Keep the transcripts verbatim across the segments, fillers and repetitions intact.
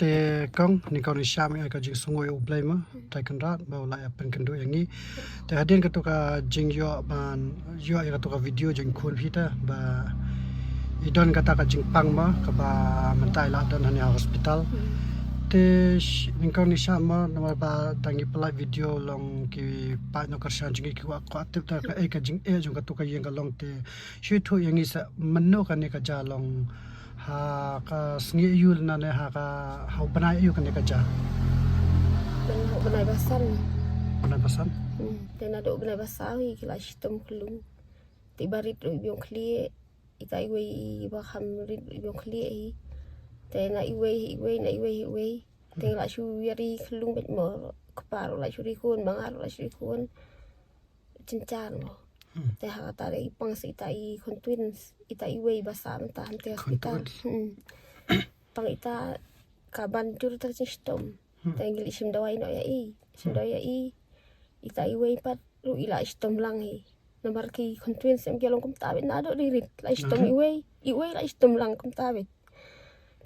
Te kong, ni kong ni sham ïa ka jingsngew ïa U Blei ma, tai kan rat ba u la ïa pynkynduh ïa ngi. Te hadien katu ka jingïoh ban ïoh ïa katu ka video jingkhun phi te ba i don kata ka jingpang ma kaba mynta i la don hangne ha hospital. Te ni kong ni sham ma namar ba tang ngi pynlait video long ki paid nongkyrshan jong ngi ki kwah kwah tip te kaei ka jingeh jong katu ka ïing ka long te shu ïathuh ïa ngi sa mano kane ka jia long ha ka sngi aïu lane ha ka ha u bnai aïu kane ka jia. Ban ha u bnai ba san. Bnai ba san. Hmm. Te naduh u bnai ba saw hi ki la shitom khlung. Te ba rit ruh i biang khlieh. Ita iwei i ba kham rit ruh i biang khlieh hi. Te na iwei hi iwei na iwei hi iwei. Te la shu ïari khlung bad mo kpar la shu ri khun ba ngar la shu ri khun. Chinchar mo. Te ha kata i pang sa ita i khun twins ita iwei ba sa mynta ha te hospital. Tang ita ka ban jur ta chi shitom. Te ngi li shim dawai no ïa i. Shim dawai ïa i. Ita iwei pat ruh i la shitom lang hi. Namar ki khun twins em ki long kumta bad naduh ri rit la shitom iwei. Iwei la shitom lang kumta bad.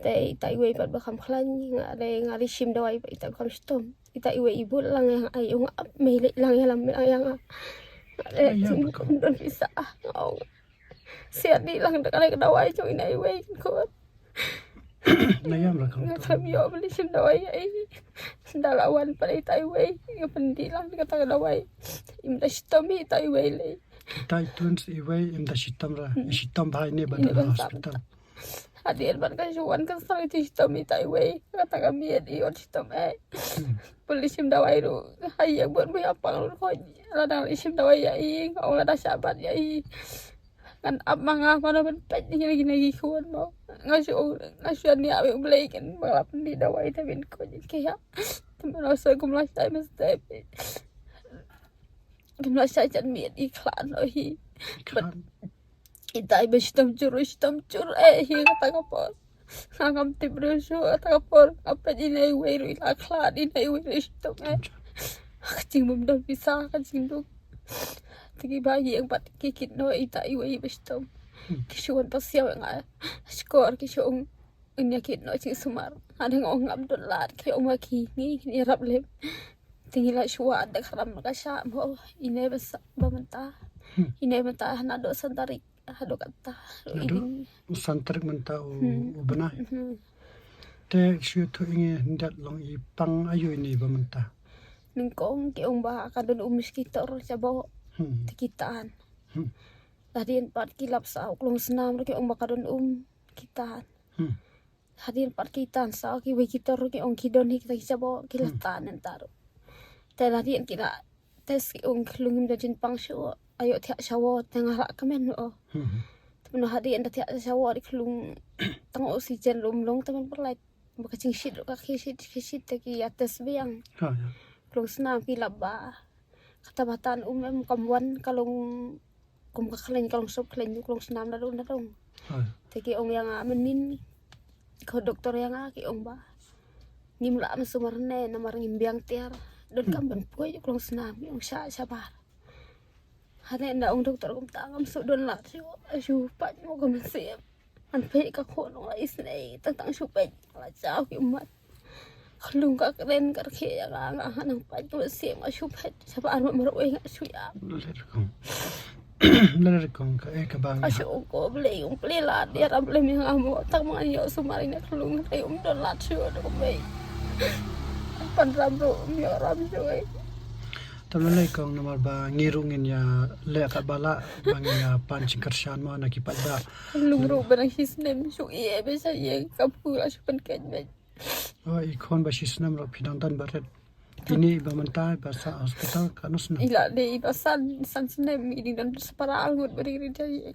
Te ita iwei pat ba kham khlaiñ nga dei nga li shim dawai pat ita ba kham shitom. Ita iwei i bud lang ïa nga ai ong ap mei leh lang ïa lam lang ïa nga. Nga dei jin kum don pisa nga ong. Siat di lang da ka dawai jong ina iwei kin khun. Na ïam la kong. Nga tham ïoh ba li shim dawai ïa i. Da la wan pat ita iwei nga pyndi lang da kata ka dawai. Im da shitom ita iwei lei. Ita i twins iwei im da shitom ra. Shitom bha ine ba da hospital. Hadien ban ka shu wan ka sang chi shitom ita iwei kata ka miet i ot shitom eh. Puli shim dawai ruh ha ïeng bun bun apang ruh khoi la dang li shim dawai ïa i nga ong la da shabat ïa i. Ngan ap ma nga mano ban peit ni kine ki khun mo nga shu nga shu ni ap ïa u Blei ken ba la pynni dawai te bin khoi ki ha. Te mano soi kum la shai mesti kum la shai chan miet i khlad no hi. Ita i ba shitom jur shitom jur eh hi kata ka por. Nga ngam tip ruh shuh kata ka por nga peit ina iwei ruh i la khlad ina iwei ruh shitom eh. Ka jingbym don pisa ka jingduk. Te ki ba ïeng pat ki kit noh ita iwei ba shitom. Ki shu wan pasiaw ïa nga. Shkor ki shu ong ïa kit noh jingsumar. Nga dang ong ngam don lad ki ong ma ki ngi kin ïarap lem. Te ngi la shu wad da ka ram ka shah mo ine ba sa ba mynta. Ine mynta naduh san tarik haduh katta. Naduh san tarik mynta u bnai. Te shu ïathuh ïa ngi hyndat long i pang aïu ine ba mynta. Nyngkong ki ong ba ka don um shi ki tor shaboh. Te ki tan. Hadien pat ki lap sa u klong snam ki ong ba ka don um ki tan. Hadien pat ki tan sa kiwei ki tor ki ong ki don hi kita ki shaboh ki la tan nta ruh. Te hadien ki la test ki ong ki lung im da jin pang shuh. Ayo thiah shawoh te nga la kmen o. Te mano hadien da thiah shawoh ki lung tang oxygen rum long te men perlait. Ba ka jingshit ruh ka ki shit ki shit te ki ïa test biang. Klong snam ki lap ba kata ba tan um em kam wan ka long kum ka khlaiñ ka long sop khlaiñ ka long snam da dong da dong. Te ki ong ïa nga mynnin ko doktor ïa nga ki ong ba ngim lah ban sumar ne namar ngim biang tiar. Don kam ban poi ka long snam ki ong sha shabar. Hane na ong doktor kumta ngam shu don lad shu shu pat mo kam siem. An peit ka khun ong la isnei tang tang shu peit la jaw ki mat. Khlung ka kren ka rkhie ïa nga nga ha nang pait ka siem nga shu phet sha ba ar ma marwei nga shu ïa. Lada kong ka eh ka bang. Ka shu ong ko Blei ong Blei la dia ram Blei mi nga mo tak ma ngan ïoh sumar ïa khlung te um don lad shu da ko Blei. Pan ram ro mi ram shu eh. Tam lei kong namar ba ngi ruh ngin ïa leh ka bala ba ngin ïa pan jingkyrshan mo na ki paidbah. Khlung ruh ba nang shisnem shu ïa ba sha ïa ka pula shu pan kait ba. O i khun ba shisnem ruh phi dang don barit. Ini ba mynta ba sah hospital katno snem? I la dei i ba san san snem i dang don separa ngut ba dei ri jai.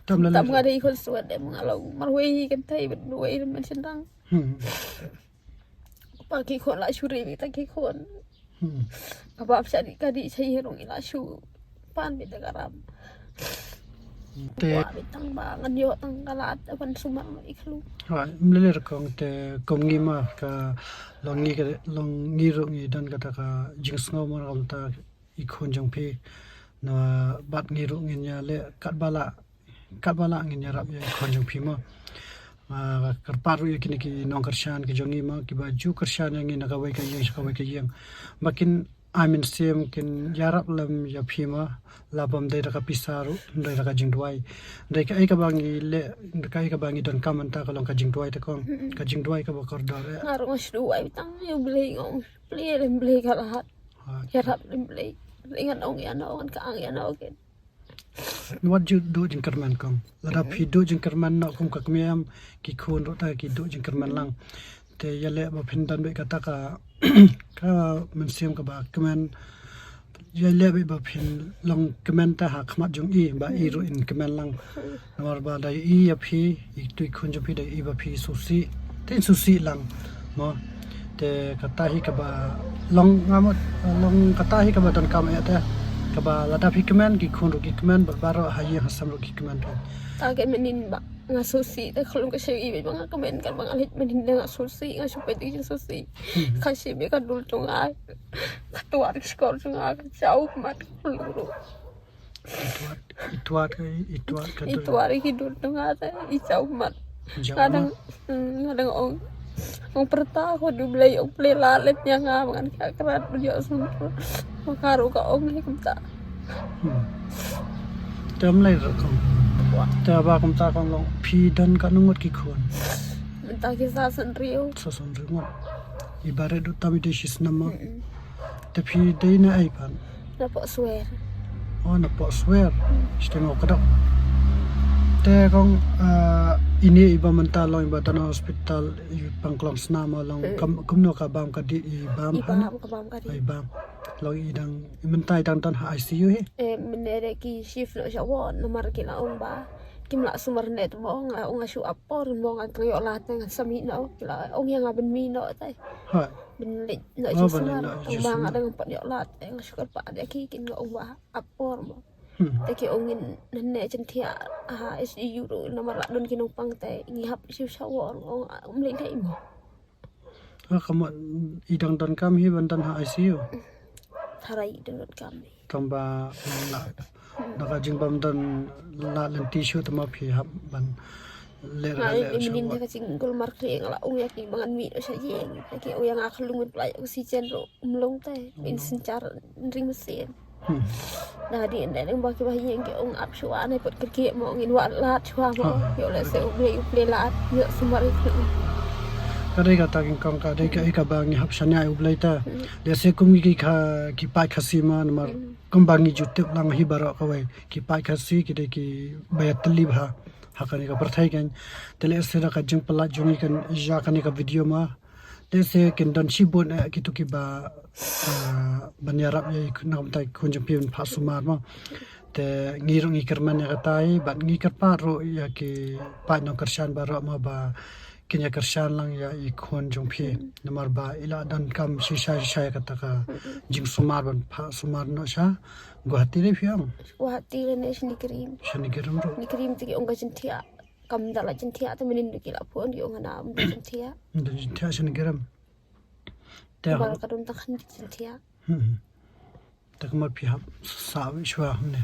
Tam la tam nga dei i khun suat em nga long marwei kan tai ban wei ban sendang. Pa ki khun la shu ri ta ki khun. Ka bap sha di ka di sha i rong i la shu pan bit da ka ram. Te wa bit tang ba ngan ïoh tang ka lad ban sumar ma i khlu. Wa mlele rekong te kum ngi ma ka long ngi ka long ngi ruh ngi don kata ka jingsngew ma ram ta i khun jong phi. Na bad ngi ruh ngin ïa leh kat ba lah kat ba lah ngin ïarap ïa i khun jong phi ma. Ah, kyrpad ruh ïa kine ki nongkyrshan ki jong ngi ma kiba ju kyrshan ïa ngi na kawei ka ïing sha kawei ka ïing. Ba kin ai mynsiem kin ïarap lem ïa phi ma. La bym dei da ka pisa ruh, dei da ka jingduwai. Dei kaei kaba ngi leh, kaei kaba ngi donkam mynta ka long ka jingduwai te kong. Ka jingduwai kaba kordor eh. Nga ruh nga shu duwai tang ïa u Blei nga ong. Blei lem Blei ka lad. Ïarap lem Blei. Ngan ong ïa no ngan ka ang ïa no ken. Wat ju duh jingkyrmen kong. Lada phi duh jingkyrmen noh kum ka kmie em ki khun ruh ta ki duh jingkyrmen lang. Te ïaleh ba phin don beit kata ka ka mynsiem kaba kmen. Ïaleh beit ba phin long kmen ta ha khmat jong i ba i ruh in kmen lang. Namar ba da i ïa phi i tu i khun jong phi da i ba phi susi. Te in susi lang. Mo. Te kata hi kaba long ngamut long kata hi kaba donkam eh te kaba lada phi kmen ki khun ruh ki kmen bad baroh ha ïing ha sem ruh ki kmen phi. Ta ke menin ba nga susi te khlung ka shi i ba nga kmen kan ba nga leit menin da nga susi nga shu peit ki jingsusi. Ka shi me ka dul jong nga ka tuar ki skor jong nga ka jauh mat khlung ruh. Ituat, ituat ka, ituat ka dul. Ituat ki dul tu nga ta, i chau mat. Nga dang, nga dang ong. Ong perta ko du Blei, ong Blei la let nya nga mangan ka krat bel yo sum. Makaru ka ong ni kumta. Tem lai ra kong. Te ba kumta kong long phi don ka nungut ki khun. Mynta ki sa san riu. Sa san riu ngut. Ibarat du tam i dei shi snam ma. Te phi dei na ai pan. Na pok swer. Oh na pok swer. Stem au kadok. Te kong ini iba mental long iba tana hospital i pangklong snam long kumno ka bam ka di i bam pan. Ibam ka bam ka di. Ibam. Long i dang i mentai dang tan ha I C U hi. Eh menere ki shift no sha won namar ki la ong ba. Kim la sumar net mo nga ong nga shu apor mo nga tang yo la tang sami no. Ki la ong yang abin mi no tai. Ha. Bin leit na jismar tang ba nga dang pat ïoh lad eh nga shu kyrpad ïa ki kin nga ong ba apor mo. Te ki ong ngin nangne jingthiah ha I C U ruh namar la don ki nongpang te ngi hap shu shawor ong um leit leit mo. Ha ka mo i dang donkam hi ban don ha I C U. Tharai i dang donkam hi. Tang ba la na ka jingbam don la lynti shu te ma phi hap ban leh ra leh shu. Ka jingkulmar kri nga la ong ïa ki ba ngan mih sha ïing. Ki ong ïa nga khlung ngut pla ïa oxygen ruh um long te in synchar ring machine. Da di ende dang ba ki ba ïing ki ong ap shuwa ne pot kri mo ngin wa lad shuwa mo. Ïoh leh se u Blei u Blei lad ïoh sumar ïa ki. Ka dei kata ki kong ka dei ka ika ba ngi hap shaniah u Blei ta. Leh se kum ngi ki ka ki paid Khasi ma namar. Kumba ngi ju tip lang hi baroh kawei ki paid Khasi ki dei ki ba ïa tylli bha ha kane ka pyrthei kan. Te lehse da ka jingpyllait jong ngi kan ïa kane ka video ma lehse kin don shibun eh kitu kiba ban ïarap ïa i khun jong phi ban phah sumar ma. Te ngi ruh ngi kyrmen ïa kata i bad ngi kyrpad ruh ïa ki paid nongkyrshan baroh ma ba kin ïa kyrshan lang ïa i khun jong phi. Namar ba i la donkam shisha shisha ïa kata ka jingsumar ban phah sumar noh sha Guwahati dei phi ong. Guwahati lane sha Nigrim. Sha Nigrim ruh. Nigrim te ki ong ka jingthiah. Kam da la jingthiah te mynnin ki la phone ki ong hana um da jingthiah. Um da jingthiah sha Nigrim. Te ba ka don ta khan jingthiah. Te kumar phi hap sa wi shwa hamne.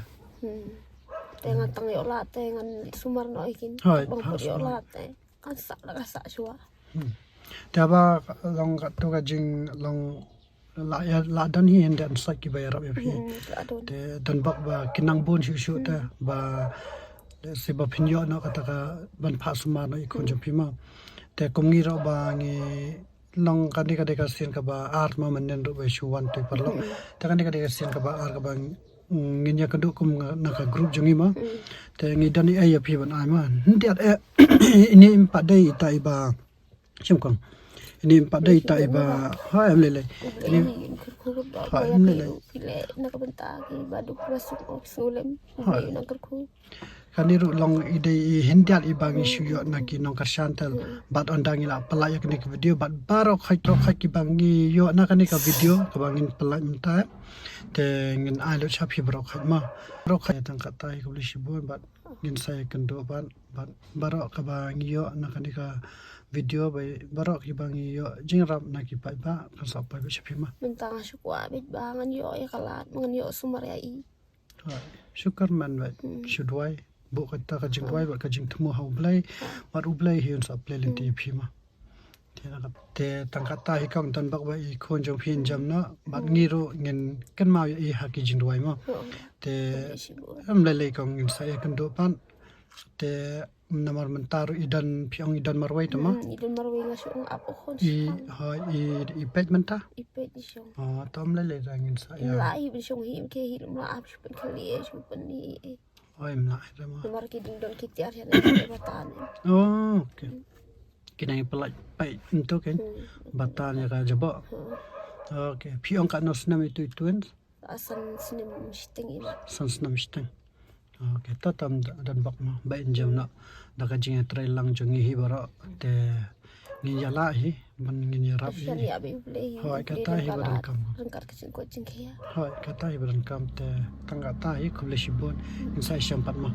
Te ngan tang ïoh lad te ngan sumar noh ïa kin. Hoi, bang phi ïoh lad te. Kan sa la ka sa shuwa. Te ba long ka tu ka jing long la ïa la don hi hynda sa ki ba ïarap ïa phi. Te don bak ba ki nang bun shu shu te ba si ba phin ïoh noh kata ka ban phah sumar noh i khun jong phi ma. Te kum ngi ruh ba ngi long kane ka dei ka sien kaba ar ma mynnin ruh ba shu wan te paralok. Te kane ka dei ka sien kaba ar kaba ngin ïa kynduh kum na ka group jong ngi ma. Te ngi don i ai ïa phi ban ai ma. Hyndiat eh ini im pat dei ita iba. Shim kong. Ini im pat dei ita iba. Ha em lei lei. Ini ha em lei lei. Na ka bynta ki ba duk masuk ok sulem. Ha. Na kyrkhu. Kane ruh long i dei i hyndiat iba ngi shu ïoh na ki nongkyrshan te. Bad ynda ngi la pynlait ïa kane ka video bad baroh khoit baroh khoit kiba ngi ïoh na kane ka video kaba ngin pynlait mynta. Te ngin ai lut sha phi baroh khoit ma. Baroh khoit tang kata hi khublei shibun bad ngin sa ïakynduh bad bad baroh kaba ngi ïoh na kane ka video ba baroh kiba ngi ïoh jingïarap na ki paidbah kan sa poi beit sha phi ma. Mynta nga shu kwah beit ba ngan ïoh ïa ka lad, ngan ïoh sumar ïa i. Shu kyrmen beit, shu duwai, buh kata ka jingduwai bad ka jingthmu ha U Blei, bad U Blei hi un sa plie lynti ïa phi ma. Te tang kata hi kong, don bok ba i khun jong phi in jem noh bad ngi ruh ngin kynmaw ïa i ha ki jingduwai ma. Te em lei lei kong, ngin sa ïakynduh pat. Te namar mynta ruh i don, phi ong i don marwei te ma. I don marwei, nga shu ong ap u khun. I hoi i i peit mynta. I peit i shong. Oh, to em lei lei da ngin sa ïa. Im lah hi bin shong hi, im ke hi, im lah ap shu pynkhyllie shu pyn hi. Oh, im lah hi da ma. Namar ki ding don ki tiar sha ne batan. Oh, okay. Ki nang pynlait peit ntu ken batan ïa ka jabok. Okay, phi ong katno snem itu i twins? San snem shiteng i ma. San snem shiteng. Okay, to tam don bok ma ba in jem noh da ka jingïatreilang jong ngi hi baroh te ngin ïa lah hi ban ngin ïarap hi. Hoi kata hi ba donkam. Ryngkat ka jingkoit jingkhiah. Hoi kata hi ba donkam te tang kata hi khublei shibun, ngin sa ïashem pat ma.